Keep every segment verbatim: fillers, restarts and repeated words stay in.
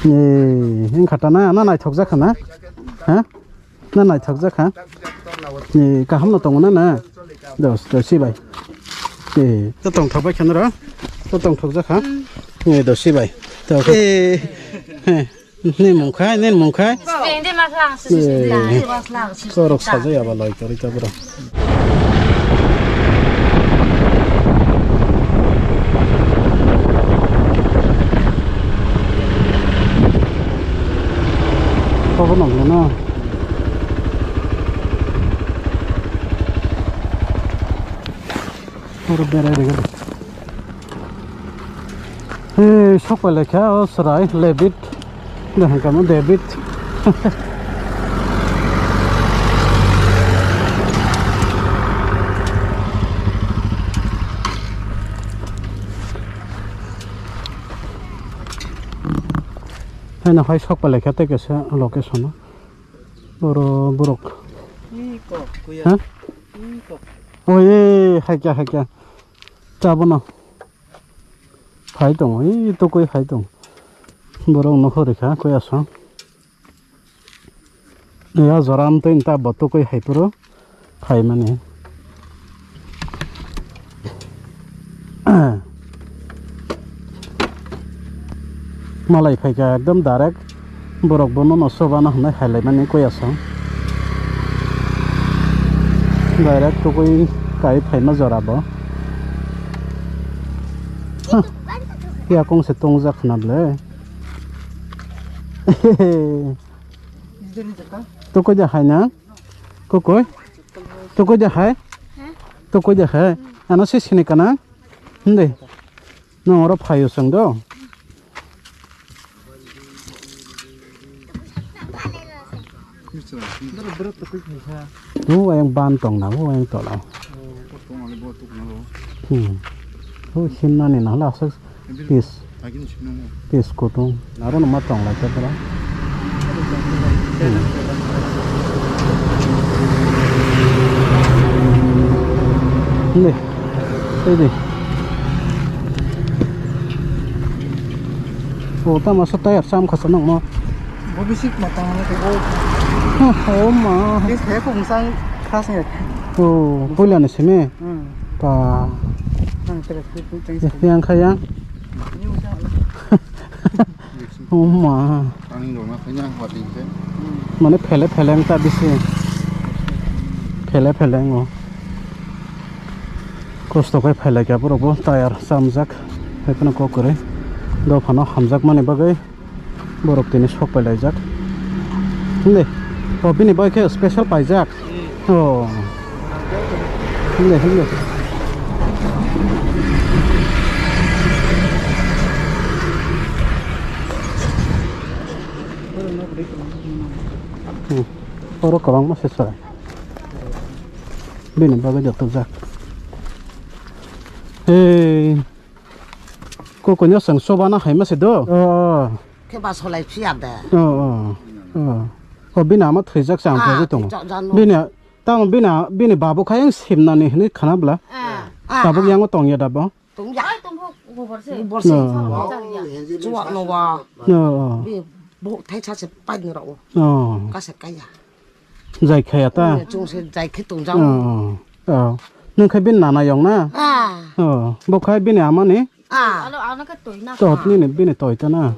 Ni, wngkha ta na, na naithok jakha na? Ha? Na naithok jakha? Ni, kaham no tongo na na? Dos, dos, si bai. Ni, to tongthok bai khe noro? To tongthok jakha? Ni, dos, si bai. To, eh, he, ni mung khai, ni mung khai? Spring de ma lang, si, si, si, Eh. Lang, si, lang, si, si, Korok lang. Sajai aba loi kwrwi ta bro. Obo nang mano. Oro berai rega. Hey, sok pai laikha o chwrai David. Dah kamo David. Haino hai sok pai laikha tei kaisa location o. Oro borok. Iko, kuya. Ha? Iko. Oi, hai kya, hai kya. Chabono. Hai tong, oi, tukui hai tong. Borok nokho rikha, koi asang. Ya, joram tei ta bo tukui hai puro. Phaimani. Malai phaikha ekdom direct borok bono no chobana hwnwi hailaimani koi asang. Direct tukui kai phaima jora bo. Huh. Yakung se tongjak khna ble. Tukui de hai na? Kukui? Tukui de hai? Tukui de hai? Ano se sini kana? Hindi. Nang oro phaio chwng do. Bu ayang ban tong na, bu ayang tola. Hmm. Bu hinna ni na la sak pis. Pis kutung. Aro no ma tong lai ta bra. Hmm. Hindi. Hindi. O, tamo sa tayar sam khasa nang mo. Bo bisi ma tang na ko. O ma. Is he kung sang khas ne. O, puila ni simi. Hmm. Pa. Nang tere tu tu teng. Yang khaya. Ni u sang. O ma. Ani rona khanya hwa ting se. Mane phele phele ang ta bisi. Phele phele ang o. Kosto khe phai lai kha borok bo tayar chamjak, hai phano kok kwrwi dophano hamjakmani bagwi borok tini sok pai laijak. Hwnde, o bini bai khe special paijak. O. Hwnde, hwnde. Hmm. Oro kwbangma se chwrai. Bini bagwi joto jak. Hey. Kukuino chwng chobana haima se do. Oh. Khe ba solai phiya de. Oh, oh. Oh. Oh, bini ama thwijak chang Ah, thwijak tongo. Thwijak jano. Bini, tamo bini, bini babu kha yang simnani hinwi khana bla. Ah. Tabuk Ah, ah. Yango tongya dabo. Tongya. Ai, tongbo gobor se. Gobor se. Oh. Chang ya. Chuak no wa. Oh, oh. Bi bo thai cha se pai ni ro. Oh. Ka se kaya. Jai khaya ta? Chung se jai khe tongjak. Oh, oh, oh. Nung khe bini nana yong na? Ah. Oh, bo khai bini ama ni? Ah. Alo, ano khe toi na. Tot ni ni bini toi ta na? Ah.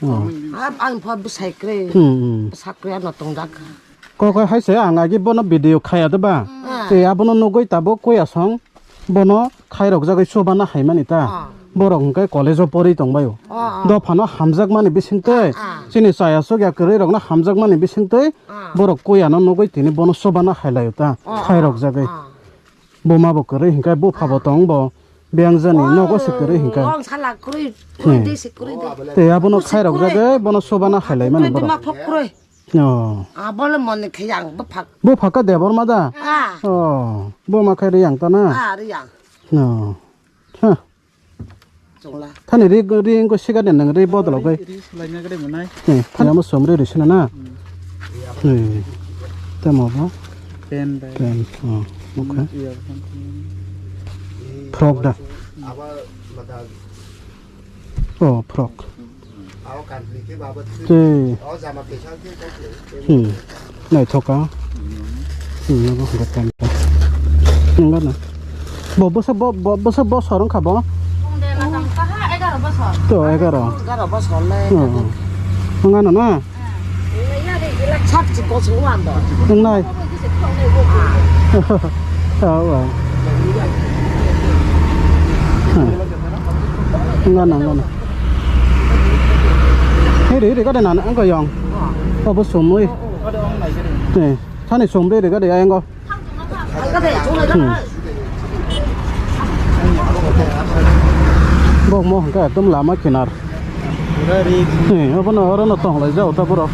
Oh. Ah, ang pha bwsai kwrwi. Hmm, hmm. Bwsa kwrwi ano tongjak. Kok hai se ang agi bono video khaya de ba? Ah. Te abono nugui tabuk kuya song. Bono khairokjagwi chubana haimani ta. Ah. Borok hwnkhe college-o porwi tongbaio. Ah, ah. Dophano hamjakmani bisingtwi, Ah, ah. chini chaya chukya kwrwirokno hamjakmani bisingtwi, Ah. borok kuyano nugwi tini bono chubana hailaio ta, Ah, ah, khairokjagwi. Ah. Buma bo kwrwi hwnkhe, bupha bo Ah. tong bo, biyang jani Oh, nogo se kwrwi hwnkhe. Wrong sala kwrwi, Hmm. kwrwi de se kwrwi de. Tei abono Kwrwi se kwrwi. Khairokjagwi bono chubana hailaimani Kwrwi de borok. Ma phok kwrwi. Oh. Ah, bole mone khe yang bwphak. Bwphak khe Debbarma da? Ah. Oh, buma khe Riyang ta na? Ah, Riyang. Oh. Huh. Chungla. Thani ri, ri wngkha siga de nang ri bodol bai. Ri, ri sulaina gede mwnai. Eh, thani amo somri ri sina na? Hmm. Eh, tamo ba? Pen bai. Pen, oh, okay. Hmm, iya, hmm. Frog da? Oh, frog. Tei. Hmm. Naithoka. Hmm, nogo hwnkhe tam. Nangano. Bo bwsa bo, bo, bwsa bosor wngkha bo? Pung de na tang kaha egaro bosor. To egaro. Egaro bosor le. Oh. Nangano na? Sak chikon se uan do. Wngnai. Ah. Oh, oh. Hmm. Nangano, nangano. Hei, ri, ri, gade nana, angko yong. Obo sumui. Eh, thani sumri, ri, gade, ayango. Hmm. Bok mo hwnkhe ekdom lama kinar. Eh, obono orono tonglai jao ta borok.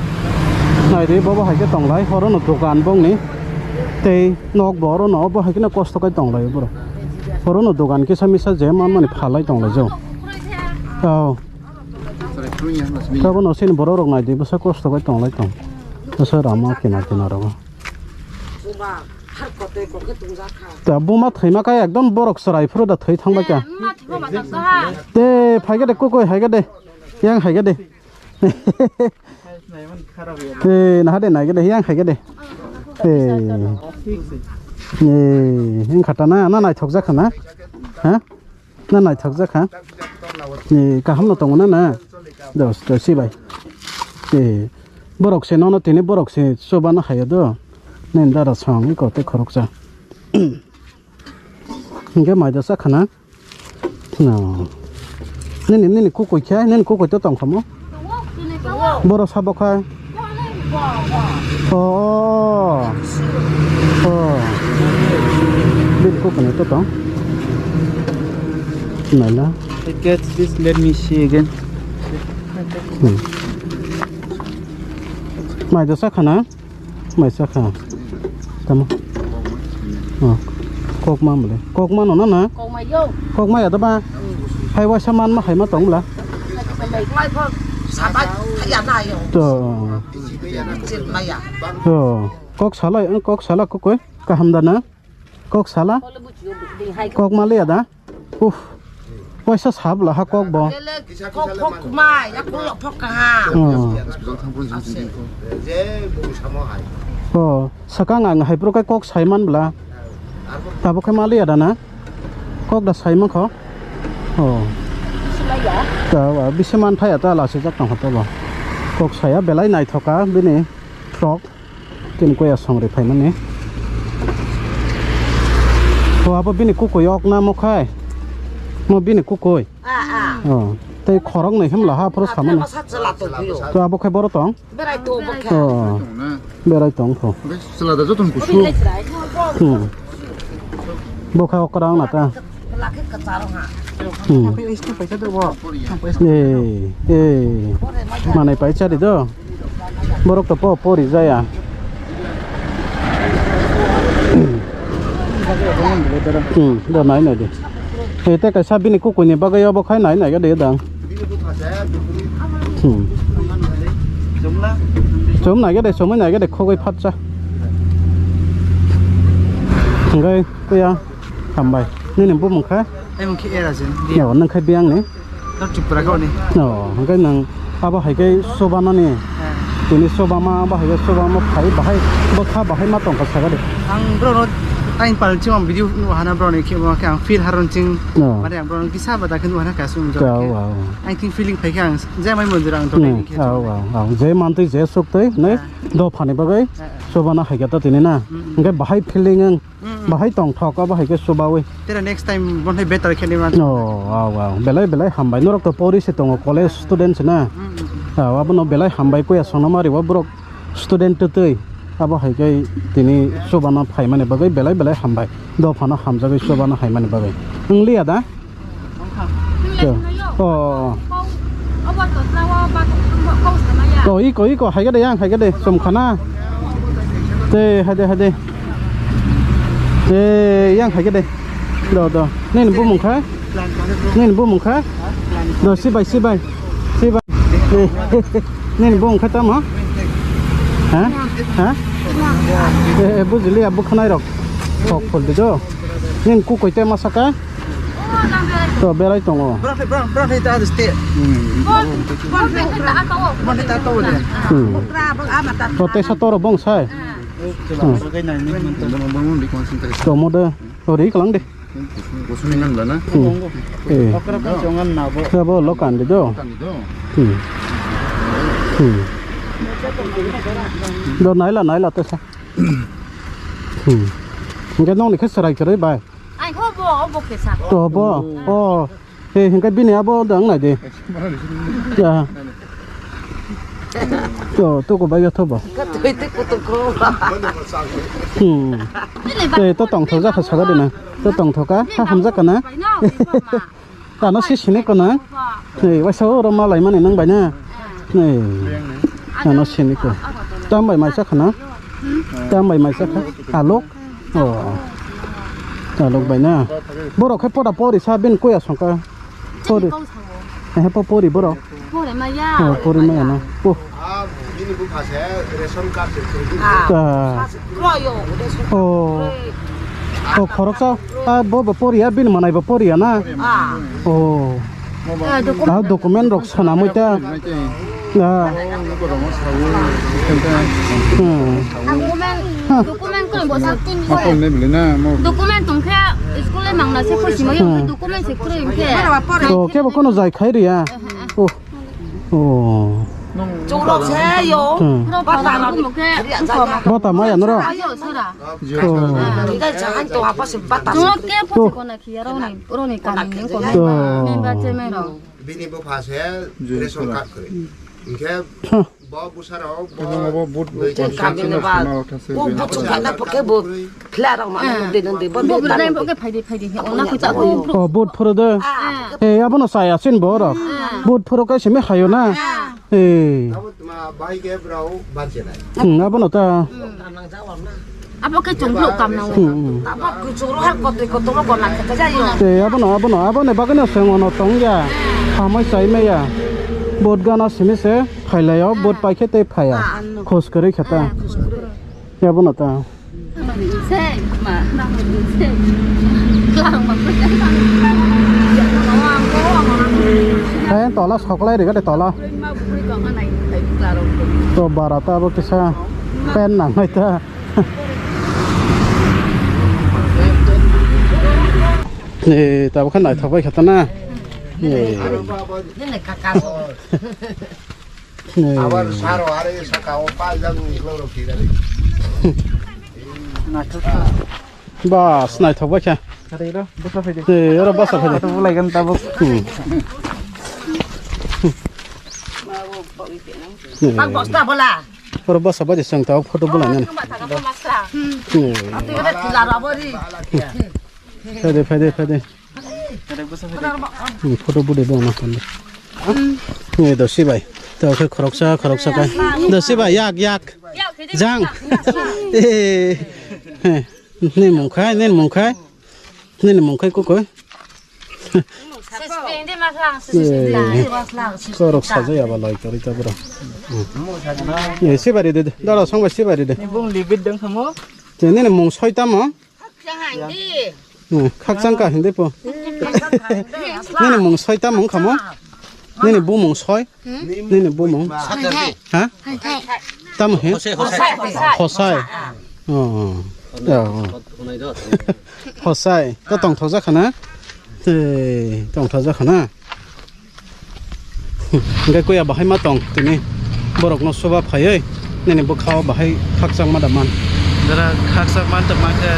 Naidi, bobo hai khe tonglai, orono dogan bongni. Tei nok bo orono obo hai kheno kosto khai tonglai borok. Orono dogan kisa misa je manmani phalai tonglai jao. Oh. Tabuk no sini borok rok naidi, bwsa kosto bai tonglai tong. Bwsa rama kinar kinar rogo. Ta buma thwima kai ekdom borok chwrai phuru da thwi thangbai kha. Te phai khe de kukui hai khe de. Yang hai khe de. Te naha de nai khe de, yang hai khe de. Te. Ni, wng kha ta na, na naithok jak kha na? Ha? Na naithok jak kha? Ni, kaham no tongo na na? Dos, dos, si bai. Ni, borok se nono tini borok se chobano hayo do. Nini dara song iko tei khoroksa. Hingke mai dosa khana. No. Nini, nini kukui khe, nini kukui to tong khamo. Boro sabo khai. Oh. Oh. Bini kukui to tong. Naila. I get this, let me see again. Hmm. Mai dosa khana. Mai sakha. Tamo. Oh. Kokma mole. Kokma no na na? Kokma yo. Kokma ya da ba? Hai waisa man ma hai ma tong bla. Mai pho sabai ya na yo. To. Maya. To. Kok sala, kok sala kokoi. Kaham da na? Kok sala? Kok maliya da? Uff. Waisa sabla ha kok bo. Kok, kok mai, ya kok phok kaha. Oh. Oh, sakang ang hai pro kai kok saiman bla. Tabo khe maliya da na? Kok da saiman kho. Oh. Ta, bisi man thaya ta lasi jak tong hoto bo. Kok saya belai naithoka bini frog. Tini koya songri phaimani. To abo bini kukui ok na mo khai? Mo bini kukui? Ah, ah. Oh, tei khorok nai himla ha phoro samani. To abo khai boro tong? Berai to bo khe. Oh, berai tong pho. Chwla da joto kusu. Hmm. Bo khai okra ang na ta. Hmm. Eh, eh. Manai pai chari do. Borok to po pori jaya. Hmm, do nai nai de. Eh, te kaisa bini kukui ni bagwi obo khai nai nai de dang. Hmm. Chum nai de, chumui nai de khogoi phatsa. Hinggai. Kuya, hambai. Nini bumung kha? Ai mung khe era jin. Yo, nang khai biyang ni? No Tripura kau ni. No, hingke nang abo hai khe sobanani. Eh. Tini sobama, abo hai khe sobama phai bahai, bwkha bahai ma tongkha saga de. Ang bro no, ang pal chimam video no hana bro ni khe mo khe ang feel haron ching. No. Mane ang bro no kisa bada khe no hana kasung jo. Wow, wow. Ang tin feeling phai khe ang je mai mondir ang to ni khe. Wow, wow, wow. Je mantui je suktui, ne? Eh. Dophani bagwi. Eh, eh. Sobana hai khe ta tini na. Mm, mm. Hingke bahai feeling ang. Mm, mm. Bahai tongthok, abo hai khe chubaui. Tera next time bo hai better khe nima. Oh, wow, wow. Belai, belai hambai. Norok to pori se tongo, college student se na. Mm, mm, mm. Ah, abono belai hambai kuya songno mari o borok student twtwi. Abo hai khe tini chubana phaimani bagwi belai, belai hambai. Dophano hamjagwi chubana haimani bagwi. Wng liya da? To. Oh, oh, oh. Oh, iko, iko, hai khe de, yang hai khe de, chum khana. Te, hai de, hai de. Te, yang hai khe de. Do, do. Nini bumung kha? Nini bumung kha? Do, sibai, sibai. Sibai. Nini bumung kha tamo? Ha? Ha? Eh, eh, bujili, abu khanai rok. Kok phol di do. Nini kukui te masa kha? To belai tongo. Bro, bro, bro, ta stay. Hmm. Bro, bro, ta to. Bro, ta to de. Hmm. Bro, bro, ama ta. To tesa toro bong sai. Hmm. To mo de. Ori kalang de. Kusuningan bana. Hmm. Eh. Okra kan jongan na bo. Ya bo lo kan de do. Kan do. Hmm. Hmm. Do naila naila tesa. Hmm. Hingke nong ni khe serai kwrwi bai. Ai ho bo, obo kesa. To bo. Oh. He hingke bini abo dang nai de. Ya. To to ko bai tho bo. Ka twi twi kutu ko. Hmm. Te to tong tho ja kha saga de na. To tong tho ka ha ham ja kana. Tano si sini kono. Hei, waisa oro malai mani nang bai na. Hei. Tano sini ko. Tam bai maisa khana. Tam bai maisa kha. Alok. Oh. Alok bai na. Borok khe pota pori sa bin kuya songka. Pori. Eh, po pori borok. Pori maya. Oh, pori maya na. Oh. Ah, bini bupha se ration card se kwrwi. Ah. Ta. Kroyo, ration card. Oh. Kwrwi. Oh, khoroksa. Ah, bo bo poriya, bini manai bo poriya na. Ah. Oh. Ah, document. Ah, document rok sanamwi ta. Ah. Hmm. Ang document, document ko bo sa tin ko. Document tong khe school e mangna se ko sima yo Hmm. Document se kwrwi khe. To kebo kono jai khai riya. Oh. Oh. Chungrok se yo. Hmm. Bata maya noro. Ayo sara. Oh. Ida jahan to apa se bata. Chungrok ke photo kona khiya roni, roni kani ko. To. Member chairman rok. Bini bupha se ration card kwrwi. Hingke Huh. bo bwsarok bo Abo vote dui Chen kami ne ba. O vote chukha na pake bo. Khla rok ma de de de bo. Bo bwrwi bo ke phaidi phaidi he ona ko cha. Oh, vote phoro de. Ah. Eh, abono saya sin borok. Ah. Vote phoro kai simi hayo na. Ah. Eh. Abo tma bai ke brau ban chenai. Hmm, abono ta. Abo khe chwng phuru kam nango. Hmm, hmm. Abo kuchuk rohor kotoi kotoro gona khe jayo. Te abono, abono, aboni bagwino chwng ono tong ya. Hamai chai maya. Vote gana simi se phailaio, vote pai khe tei phaiya. Ah, ano. Khos kwrwi khe ta. Ah, khos kwrwi. Abono ta. Sei, ma, sei. Klarong ma. Hai, tola soklai riga de tola. To bara ta abo kisa pen nangnai ta. Eh, tabuk khe naithok bai kha ta na. Eh. Eh. Abar saro are saka o pa jang ni loro phira. Bas, naithok bai kha. Are ro, bwsa phai de. Eh, oro bwsa phai de. Tabuk bulai gan tabuk. Hmm. Eh. Bak bosta bola. Oro bwsa bai de chwng tabuk photo bulai nani. Hmm. Phai de, phai de, phai de. Hmm, photo bude dong na phone. Hmm, do sibai. To khe khoroksa, khoroksa kai. Do sibai, yak, yak. Jang. Eh, eh. Nini mung khai, nini mung khai. Nini mung khai kukui. Eh. Khorok sajai aba loi kori ta bro. Hmm. Eh, sibari de, de. Dara song bai sibari de. Ni bung libit dong khamo. Nini mung soi tamo. Hmm, khakchang ka hindi po. Nini mung soi tamo wngkha mo? Nini bumung soi? Nini bumung? Ha? Tamo he? Hosai, Hosai. Hosai. Oh, oh. Oh, oh. Hosai. To tongthok jakha na? Tei, tongthok jakha na? Hingke kuya bahai ma tong tini borok no soba phaioi nini bwkha o bahai khakchangma da man. Jora khakchangma tongma khe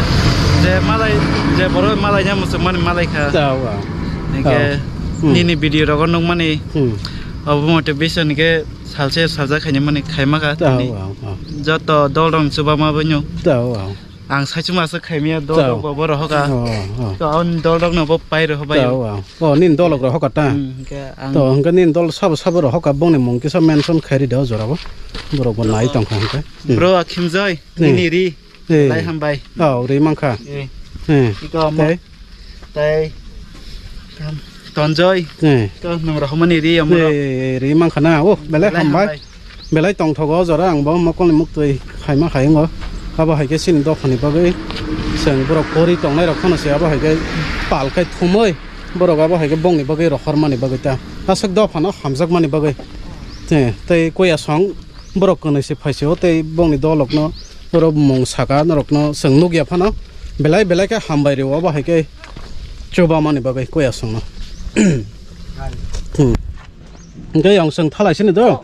je malai je borok malai nya muchungmani malai kha. Tao, ah. Hingke Tao. Hmm. Nini video rogo nukmani Hmm. obo motivation khe salse salsa khainimani khaima kha Tao, tini. Tao, tao. Joto dol rong chuba ma bwnyo. Tao, tao. Ang saichung aswk khaimya dol Chao. Rok bo rohoka. Oh, oh. To ang dol rok no bo pai rohobai. Chao, oh. Oh, nini dol rok rohoka ta. Hmm, hingke ang To hingke nini dol sabo sabo rohoka bongni mung kisa mention khairi de o jora bo. Borok bo nai tongkha hingke. Hmm. Bro Akhimjoy, Hmm. nini ri. Eh. Lai hambai. Oh, ri mangkha. Eh. Eh. Iko mo. Tei? Tei. Tonjoy. Eh. To nung rohomani ri amoro. Eh, ri mangkha na. Oh, belai Belai hambai. hambai. Belai tongthogo o jora ang bo mokolni muktwi khaima khaingo. Abo hai khe chini dophani bagwi chwng borok pori tongnai rok phano se abo hai khe pal khai thumui Borok abo hai khe bongni bagwi rohormani bagwi ta. Aswk dophano hamjakmani bagwi. Te, tei koya song borok kwnwi se phaisio tei bongni dolokno borok mung saka norokno chwng nukya phano belai belai khe hambai rwo abo hai khe chubamani bagwi koya songno. Hmm. Hingke yang seng thalai sini do.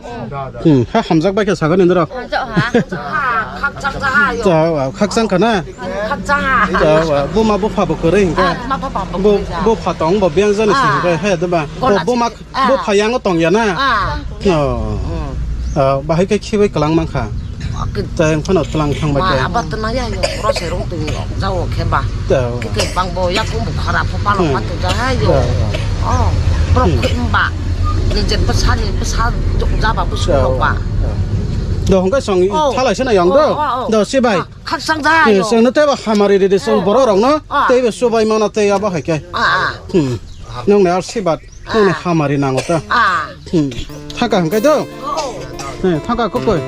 Hmm, ha hamjak bai khe sagani ndro. Hamjak ha. Khakchang ja ha yo. Ja, wa, khakchang kana. Khakchang ha. Ja, wa, buma bupha bo kwrwi hingke. Ah, buma bupha bo Bu, kwrwi ja. Bupha tong bo biyang jani sing Ah. hingke he de ba. Gola Bo, buma sing. Ah. Bupha yang tong ya na. Ah. No. Hmm. Ah, bahai khe khibai kwlang mankha. Tei wng phano twlang thang bai khe. Aba twlang ya yo, oro se rong tong yo, jao khe ba. Tei. Khe bang bo yakung bo khara pho palok ma tong ja ha yo. Tei. Oh, borok khoi mba. Ni je bwsa ni bwsa jok ja ba bwswk rok ba. Do hongkai song thalai se na yang do. Oh, oh, oh. Do si bai. Ah, khakchang ja ha yo. Song no tei ba hamari ri de song borok rok no. Ah. Tei ba subai mana tei abo hai khe. Ah, ah. Hmm. Nong ne ar si bat. Nong ne hamari nango ta. Ah. Hmm. Thaka hongkai do. Oh. He, thaka kokoi.